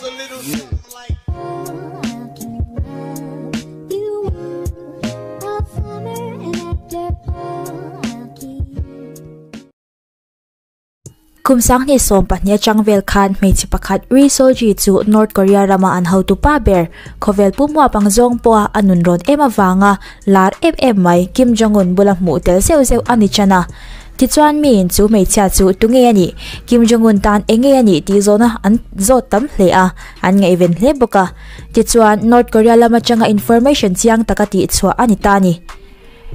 goes a little something like. Kum 2020 atang vel khan hmeichhe pakhat Ri Sol-ji chu North Korea rama an hotupa ber khawvel pumhua pangzawng pawha a nun rawn em avanga lar em em mai Kim Jong-un bula hmuh tel zeuh zeuh a ni tan a. Tichuan miin chu hmeichhia chu tunge a nih, Kim Jong-un tan enge a nih tih zawhna an zawt tam hle a, an ngaihven hle bawk a. Tichuan North Korea lam atanga information chiang taka tihchhuah a ni ta a ni.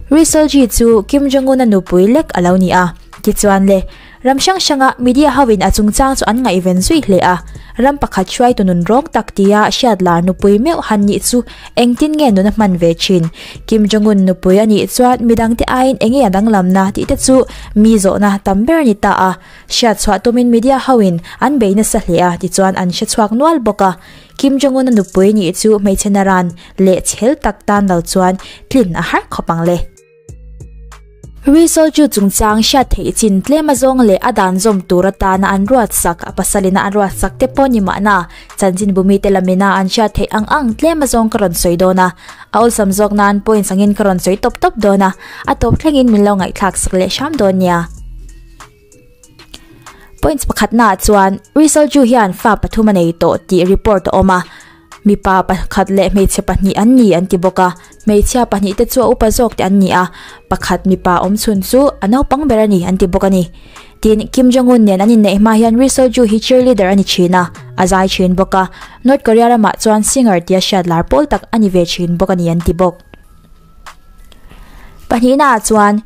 Ri Sol-ji chu Kim Jong-un-a nupui lek a lo ni a. Tichuan le, ram hrang hranga media hoin a chungchang chu an ngaihven zui hle a. Ram pakhat hruaitu nun rawng tak tia hriat lar nupui meuh han nih chu engtin nge nun a hman ve thin? Kim Jong-un nupui a nih chuan midangte aiin enge a danglamna tih te chu mi zawhna tam ber a ni ta a. Hriat chhuah tumin media hoin an bei nasa hle a, tichuan an hre chhuak nual bawk a. Kim Jong-un a nupui nih chu hmeichhe naran leh chhel tak tan lo chuan tlin a har khawp ang le. Ri Sol-ju chungchang hriat theih chin tlem azawng leh a dan zawm tur atana an ruat sak, a pasalina an ruat sak te pawh ni mahna, chanchinbu mite lamina an hriat theih ang ang tlem azawng ka rawn sawi dawn a. A awlsam zawk nan points angin ka rawn sawi tawp tawp dawn a, a tawp thlengin min lo ngaihthlak sak leh hram dawn nia. Points pakhatnaah chuan Ri Sol-ju hian fa pathum a nei tawh tih report a awm a, mipa pakhat leh hmeichhe pahnih an ni an ti bawk a, hmeichhia pahnih te chu a upa zawk te an ni a, pakhat mipa awm chhun chu a naupang ber a ni an ti bawk a ni. Tin, Kim Jong-un nen an inneih hma hian Ri Sol-ju hi cheerleader a ni thin a, a zai thin bawk a, North Korea ramah chuan singer tia hriat lar pawl tak a ni ve thin bawk a ni an ti bawk. Pahnihnaah chuan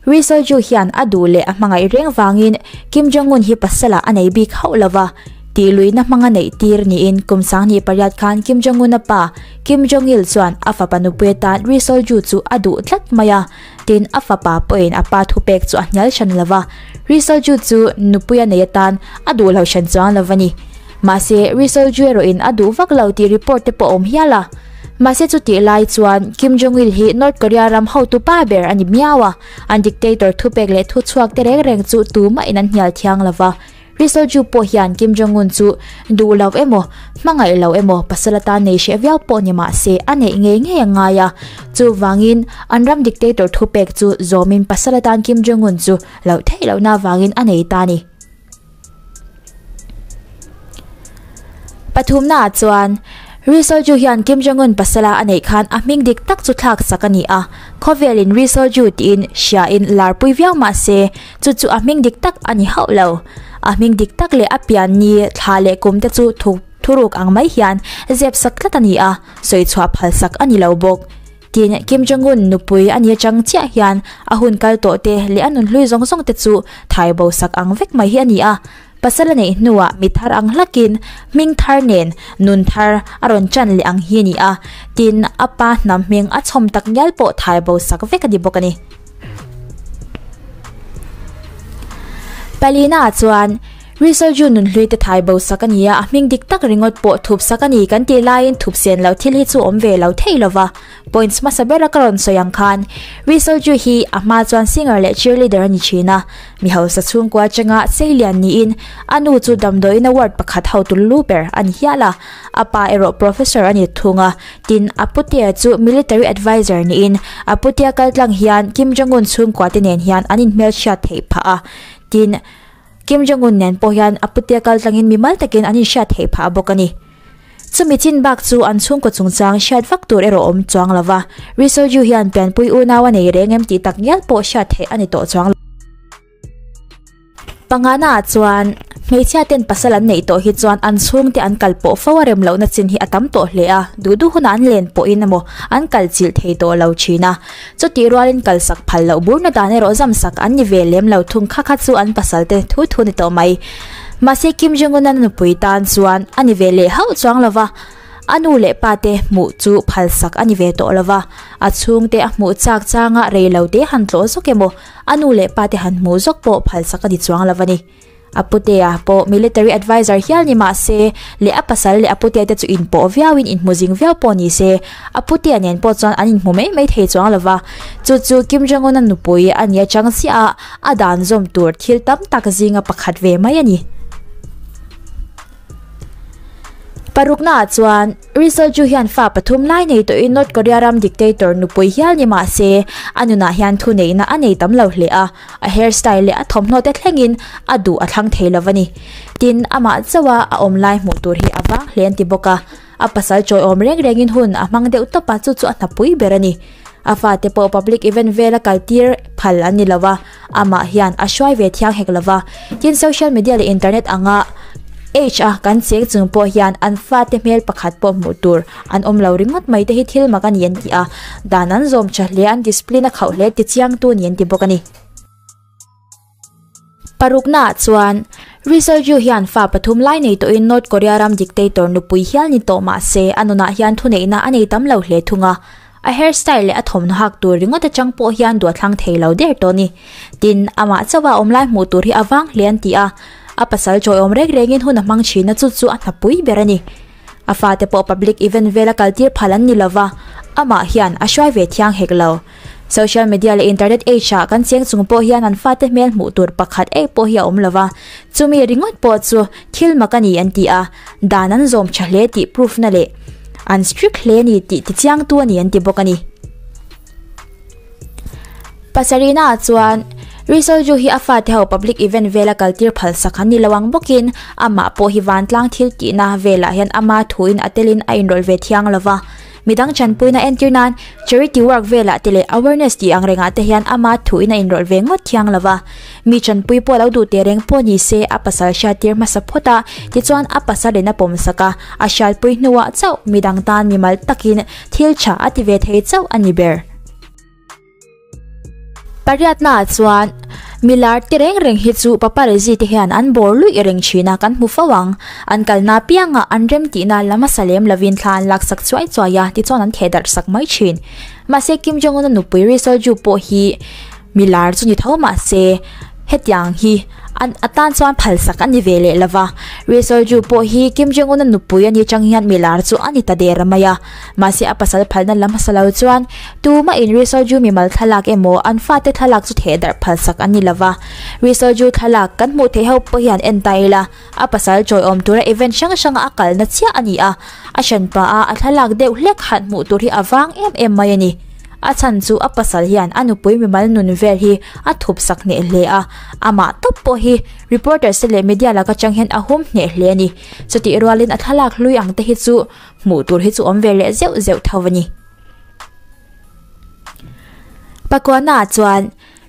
Ri Sol-ju hian a duh leh a hmangaih reng vangin Kim Jong-un hi pasalah a nei bik hauh lo va, tih luihna hmanga neih tir niin kum 28 khan Kim Jong-un-a pa Kim Jong-il chuan a fapa nupui atan Ri Sol-ju chu a duh tlat mai a, tin a fapa pawhin a pa thupek chu a hnial hran lo va, Ri Sol-ju chu nupui a nei atan a duh lo hran chuang lo a ni. Mahse, Ri Sol-ju erawhin a duh vak lo tih report te pawh a awm hial a. Mahse chutih lai chuan Kim Jong-il hi North Korea ram hotu pa ber a ni miau a, an dictator thupek leh thuchhuak te reng reng chu tumahin an hnial thiang lo va. Ri Sol-ju pawh hian Kim Jong-un chu duh lo emaw, hmangaih lo emaw pasal atan nei hreh viau pawh ni mah se a neih ngei ngei a ngai a. Chuvangin an ram dictator thupek chu zawmin pasal atan Kim Jong-un chu loh theih lohna avangin a nei ta a ni. Pathumnaah chuan, Ri Sol-ju hian Kim Jong-un pasala a neih khan a hming dik tak chu thlak sak a ni a. Khawvelin Ri Sol-ju tiin hriain larpui viau mah se, chu chu a hming dik tak a ni hauh lo. A hming dik tak leh a pian ni, thla leh kum te chu thuruk ang mai hian zep sak tlat a ni a, sawi chhuah phal sak a ni lo bawk. Tin, Kim Jong-un nupui a ni atang chiah hian a hun kal tawh te leh a nunhlui zawng zawng te chu thai bo sak ang vek mai hi a ni a. Pasal a neih hnuah mi thar ang hlakin hming thar nen nun thar a rawn chan leh ang hi a ni a. Tin, a pa hnam hming a chhawm tak ngial pawh thai bo sak vek a ni bawk a ni. Palina chuan Ri Sol-ju nunhlui te thai bo sak a ni a, a hming dik tak ringawt pawh thup sak a ni kan tih laiin thup sen loh thil hi chu awm ve lo thei lo va. Points hmasa bera ka rawn sawi ang khan Ri Sol-ju hi a hma chuan singer leh cheerleader a ni thin a, mi hausa chhungkua atanga seilian niin a nu chu damdawiin award pakhat hotu lu ber a ni hial a, a pa erawh professor a ni thung a, tin a putea chu military advisor niin a putea kaltlang hian Kim Jong-un chhungkua te nen hian an inhmelhriat theih phah a, tin Kim Jong-un nen pawh hian a putea kal tlangin mimal takin an inhriat theih phah bawk a ni. Chumi chin bak chu an chhungkaw chungchang hriat vak tur erawh awm chuang lo va, Ri Sol-ju hian pianpui unau a nei reng em tih tak ngial pawh hriat theih a ni tawh chuang lo. Pangana ah chuan hmeichhia ten pasal an neih tawh hi chuan an chhungte an kal pawh fo a rem lohna chin hi a tam tawh hle a, duh duh hunah an len pawhin emaw an kal chilh thei tawh lo thin a. Chutih rualin kalsak phal loh burna dan erawh zamsak an ni ve lem lo thung kha kha chu an pasal te thu thu ni tawh mai. Mahse Kim Jong-un-a nupui tan chuan a ni ve leh hauh chuang lo va, a nu leh pa te hmuh chu phalsak a ni ve tawh lo va, a chhungte a hmuh chak changa rei lo te han tlawh zawk emaw a nu leh pa te han hmuh zawk pawh phalsak a ni chuang lo a ni. A putea pawh military advisor hial ni mah se leh a pasal leh a putea te chu inpawh viauin inhmu zing viau pawh ni se, a putea nen pawh chuan an inhmu mai mai thei chuang lo va. Chu chu Kim Jong-un-a nupui a nia chang chiah a, a dan zawm tur thil tam tak zinga pakhat ve mai a ni. Paruknaah chuan Ri Sol Ju hian fa pathum lai nei tawhin North Korea ram dictator nupui hial ni mah se a nunah hian thuneihna a nei tam lo hle a, a hairstyle leh a thawmhnaw te thlengin a duh a thlang thei lo a ni. Tin, amah chauha a awm lai hmuh tur hi a vang hle an ti bawk a, a pasal chawiawm reng rengin hun a hmang deuh tawp a, chu chu a hnapui ber a ni. A fate pawh public event vela kaltir phal an ni lo a, amah hian a hruai ve thiang hek lo va. Tin, social media leh internet anga age a kan cheng chung pawh hian an fate hmel pakhat pawh hmuh tur an awm lo ringawt mai te hi thil mak a ni an ti a, dan an zawm tha hle, an discipline a khauh hle ti chiangtu a ni an ti bawk a ni. Paruknaah chuan, Ri Sol-ju hian fa pathum lai nei tawhin North Korea ram dictator nupui hial ni tawh mah se a nunah hian thuneihna a nei tam lo hle thung a. A hairstyle leh a thawmhnaw hak tur ringawt atang pawh hian duh a thlang thei lo der tawh a ni. Tin, amah chauha awm lai hmuh tur hi a vang hle an ti a, a pasal chawiawm reng rengin hun a hmang thin a chu chu a hnapui ber a ni. A fate pawh public event vela kaltir phal an ni lova, amah hian a hruai ve thiang hek lo. Social media leh internet age ah kan cheng chung pawh hian an fate hmel hmuh tur pakhat eih pawh hi a awm lova, chumi ringawt pawh chu thil mak a ni an ti a, dan an zawm tha hle tih proof na leh an strict hle a ni tih tichiangtu a ni an ti bawk a ni. Pasarihna ah chuan Ri Solju hi a fate ho public event vela kaltir phal sak an ni lo ang bawkin amah pawh hi vantlang thil tihna velah hian ama thuin a telin a inrawlh ve thiang lova, Midang chanpuina entir nan charity work velah te leh awareness tih ang rengah te hian ama thuin a inrawlh ve ngawt thiang lo va. Mi chanpui pawh lo duh teh reng pawh ni se a pasal hriattir hmasa phawt a, tichuan a pasalin a pawm sak a, a hriatpui hnuah chauh midang tan mimal takin thil tha a ti ve thei chauh a ni ber. Pariatnaah chuan milar te reng reng hi chu paparazzi te hian an bawr luih reng thin a kan hmu fo ang. An kalna apiangah an rem tihna la hmasa lem lovin thla an laksak chuai chuai a tichuan an theh darh sak mai thin. Mahse Kim Jong Un a nupui Ri Sol Ju pawh hi milar chu ni tho mahse hetiang hi An atan chuan phalsak a ni ve leh lova. Ri Sol Ju pawh hi Kim Jong Un a nupui a ni chang hian milar chu a ni ta der mai a. Mahse a pasal phalna la hmasa lo chuan tumah in Ri Sol Ju mimal thlalak emaw an fate thlalak chu theh darh phalsak a ni lova. Ri Sol Ju thlalak kan hmuh theih ho pawh hian en ta ila a pasal chawiawm tura event hrang hranga a kalna chiah a ni a. A hranpa a a thlalak deuh hlek han hmuh tur hi a vang em em mai a ni. A chhan chu a pasal hian a nupui mimal nun vel hi a thup sak hneh hle a, amah tawp pawh hi reporters te leh media laka chang hian a hum hneh hle a ni. Chutih rualin a thlalak hlui ang te hi chu hmuh tur hi chu awm ve leh zeuh zeuh tho a ni. Pakuana chuan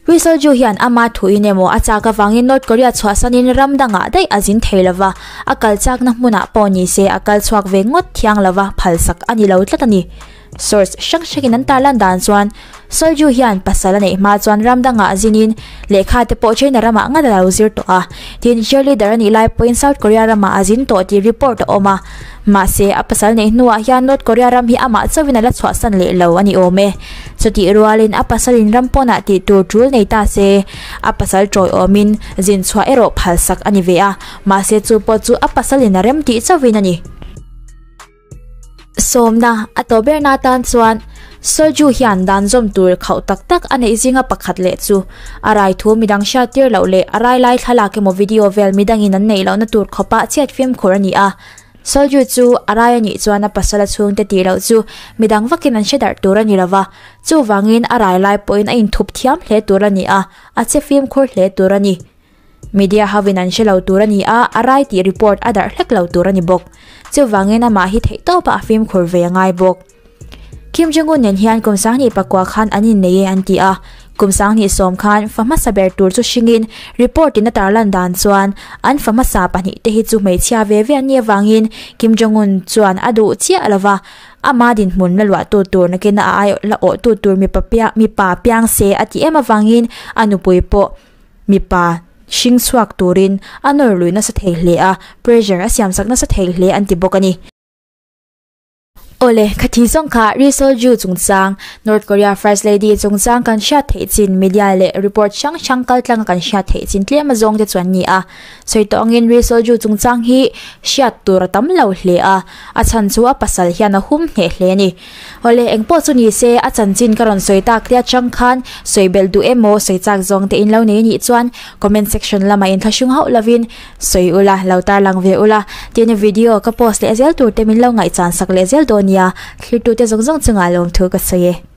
Ri Solju hian ama thuin emaw a chak avangin North Korea chhuahsanin ram dangah daih a zin thei lova, a kal chakna hmunah pawh ni se a kal chhuak ve ngawt thiang lova phalsak a ni lo tlat a ni. Source hrang hrangin an tarlan dan chuan Solju hian pasal a neih hma chuan ram dangah zinin lehkha te pawh China ramah ngat a lo zir tawh a, tin cheerleader a nih lai pawhin South Korea ramah a zin tawh tih report a awm a. Mahse, a pasal neih hnuah hian North Korea ram hi amah chauhin a la chhuahsan leh lo a ni awm e. Chutih rualin a pasalin ram pawnah tih tur tul nei ta se, a pasal tawiawmin zin chhuah erawh phalsak a ni ve a, mahse chu pawh chu a pasalin a rem tih chauhin a ni. Sawmna a tawh berna atan chuan Solju hian dan zawm tur khauh tak tak a neih zinga pakhat leh chu a rai thu midang hriat tir loh leh a rai lai thlalak emaw video vel midangin an neih lohna tur khawpah chhiat fimkhur a ni a. Solju chu a rai a nih chuan a pasal a chhungte tih loh chu midang vakin an hre darh tur a ni lova, chuvangin a rai lai pawhin a inthup thiam hle tur a ni a, a che fimkhur hle tur a ni. Media hovin an hre lo tur a ni a, a rai tih report a darh hlek lo tur a ni bawk. Chuvangin amah hi theihtawpah a fimkhur ve a ngai bawk. Kim Jong-un nen hian kum sanghnih pakua khan an innei e an ti a, kum sanghnih sawm khan fa hmasa ber tur chu hringin report in a tarlan dan chuan an fa hmasa pahnih te hi chu hmeichhia ve ve an nih avangin Kim Jong-un chuan a duh chiah lo va, ama dinhmun la luahtu tur nakin a ai la awhtu tur mipa mipa piang se a ti em avangin a nupui pawh mipa hring chhuak turin a nawr lui nasa thei hle a, pressure a siamsak nasa thei hle an ti bawk a ni. Awle, khathi zawng kha Ri Sol Ju chungchang, North Korea First Lady chungchang kan hriat theih chin media leh report hrang hrang kaltlanga kan hriat theih chin tlem azawng te chuan ni a. Sawi tawh angin Ri Sol Ju chungchang hi hriat tur a tam lo hle a, a chhan chu a pasal hian a hum hneh hle a ni. Awle, engpawh chu ni se, a chanchin ka rawn sawi tak te atang khan sawi belh duh emaw sawi chak zawng te in lo nei anih chuan comment section lamah inthlahrung hauh lovin Sawi ula, lo tarlang ve ula, tin video ka post leh zel tur te min lo ngaihchan sak leh zel dawn nia, thlirtute zawng zawng chungah lawmthu ka sawi e.